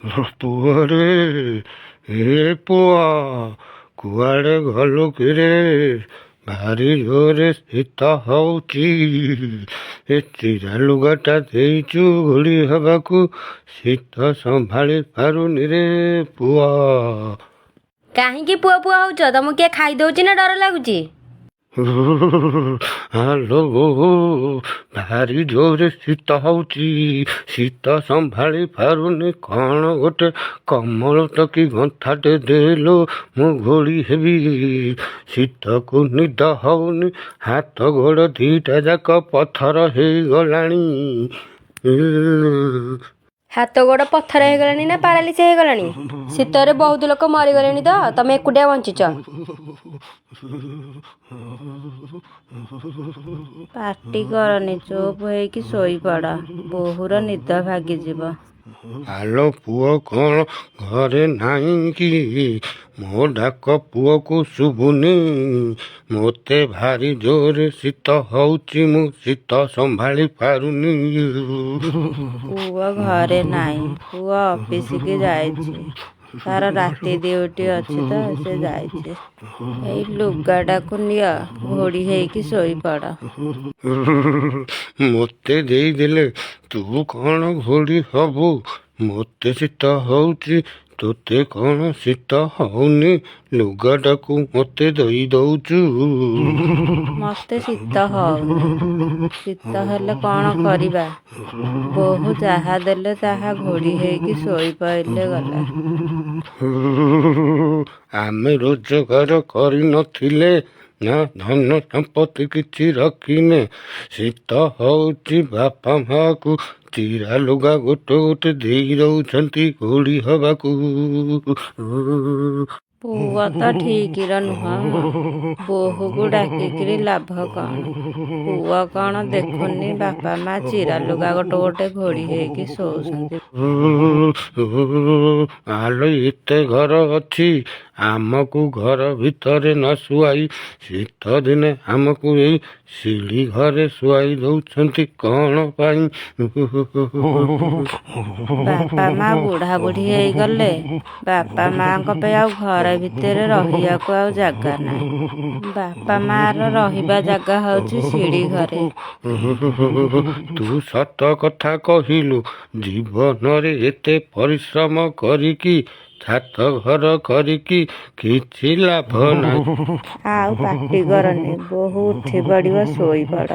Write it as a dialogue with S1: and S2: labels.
S1: ପୁଅରେ, ଏ ପୁଅ, କୁଆଡ଼େ ଗଲୁ କିରେ? ଭାରି ଜୋରେ ଶୀତ ହଉଛି। ଏ ଚିରା ଲୁଗାଟା ଦେଇଛୁ ଘୋଡ଼ି ହେବାକୁ, ଶୀତ ସମ୍ଭାଳି ପାରୁନି ରେ ପୁଅ।
S2: କାହିଁକି ପୁଅ ପୁଅ ହଉଛ? ତମକୁ କିଏ ଖାଇଦଉଛି ନା ଡର ଲାଗୁଛି?
S1: ଆଲୋ ବୋହୁ, ଭାରି ଜୋରେ ଶୀତ ହଉଛି, ଶୀତ ସମ୍ଭାଳି ପାରୁନି। କ'ଣ ଗୋଟେ କମଳ ଟକି ଗନ୍ଥାଟେ ଦେଲୋ, ମୁଁ ଘୋଡ଼ି ହେବି। ଶୀତକୁ ନିଦ ହଉନି, ହାତ ଗୋଡ଼ ଦିଟା ଯାକ ପଥର ହେଇଗଲାଣି।
S2: ହାତ ଗୋଡ଼ ପଥର ହେଇଗଲାଣି ନା ପାରାଲିସ୍ ହେଇଗଲାଣି? ଶୀତରେ ବହୁତ ଲୋକ ମରିଗଲେଣି ତ ତମେ ଏକୁଟିଆ ବଞ୍ଚିଛ।
S3: ପାଟି କରନି, ଚୁପ୍ ହେଇକି ଶୋଇପଡ଼, ବୋହୂର ନିଦ ଭାଙ୍ଗିଯିବ।
S1: ଆଲୋ ପୁଅ କ'ଣ ଘରେ ନାହିଁ କି? ମୋ ଡାକ ପୁଅକୁ ଶୁଭୁନି? ମୋତେ ଭାରି ଜୋରେ ଶୀତ ହଉଛି, ମୁଁ ଶୀତ ସମ୍ଭାଳି ପାରୁନି।
S3: ପୁଅ ଘରେ ନାହିଁ, ପୁଅ ଅଫିସିକି ଯାଇଛି। ତାର ରାତି ଡ୍ୟୁଟି ଅଛି ତ ସେ ଯାଇଛି। ଏଇ ଲୁଗାଟାକୁ ନିଅ, ଘୋଡ଼ି ହେଇକି ଶୋଇପଡ଼।
S1: ମୋତେ ଦେଇଦେଲେ ତୁ କ'ଣ ଘୋଡ଼ି ହବୁ? ମୋତେ ଶୀତ ହଉଛି, ତୋତେ କ'ଣ ଶୀତ ହଉନି? ଲୁଗାଟାକୁ ମୋତେ ଦେଇ ଦଉଛୁ।
S3: ମତେ ଶୀତ ହଉନି। ଶୀତ ହେଲେ କ'ଣ କରିବା? ବୋହୂ ଯାହା ଦେଲେ ତାହା ଘୋଡ଼ି ହେଇକି ଶୋଇପଇଲେ ଗଲା।
S1: ଆମେ ରୋଜଗାର କରିନଥିଲେ ନା ଧନ ସମ୍ପତ୍ତି କିଛି ରଖିନେ। ଶୀତ ହଉଛି, ବାପା ମାକୁ ଚିରା ଲୁଗା ଗୋଟେ ଗୋଟେ ଦେଇ ଦଉଛନ୍ତି ଘୋଡ଼ି ହବାକୁ।
S3: ପୁଅ ତ ଠିକିର ନୁହଁ, ବୋହୂକୁ ଡାକିକିରି ଲାଭ କ'ଣ? ପୁଅ କ'ଣ ଦେଖୁନି ବାପା ମା ଚିରା ଲୁଗା ଗୋଟେ ଗୋଟେ ଘୋଡ଼ି ହେଇକି ଶୋଉଛନ୍ତି?
S1: ଆଲୋ, ଏତେ ଘର ଅଛି, ଆମକୁ ଘର ଭିତରେ ନ ଶୁଆଇ ଶୀତ ଦିନେ ଆମକୁ ଏଇ ସିଢ଼ି ଘରେ ଶୁଆଇ ଦଉଛନ୍ତି କ'ଣ ପାଇଁ?
S3: ବାପା ମା ବୁଢ଼ା ବୁଢ଼ୀ ହେଇଗଲେ ବାପା ମାଙ୍କ ପାଇଁ ଆଉ ଘର ଭିତରେ ରହିବାକୁ ଆଉ ଜାଗା ନାହିଁ। ବାପା ମାର ରହିବା ଜାଗା ହଉଛି ସିଢ଼ି ଘରେ।
S1: ତୁ ସତ କଥା କହିଲୁ। ଜୀବନରେ ଏତେ ପରିଶ୍ରମ କରିକି ଛାତ ଘର କରିକି କିଛି ଲାଭ ନାହିଁ।
S3: ଆଉ ପାଟି କରନି, ବୋହୂ ଉଠି ପଡ଼ିବ, ଶୋଇପଡ଼।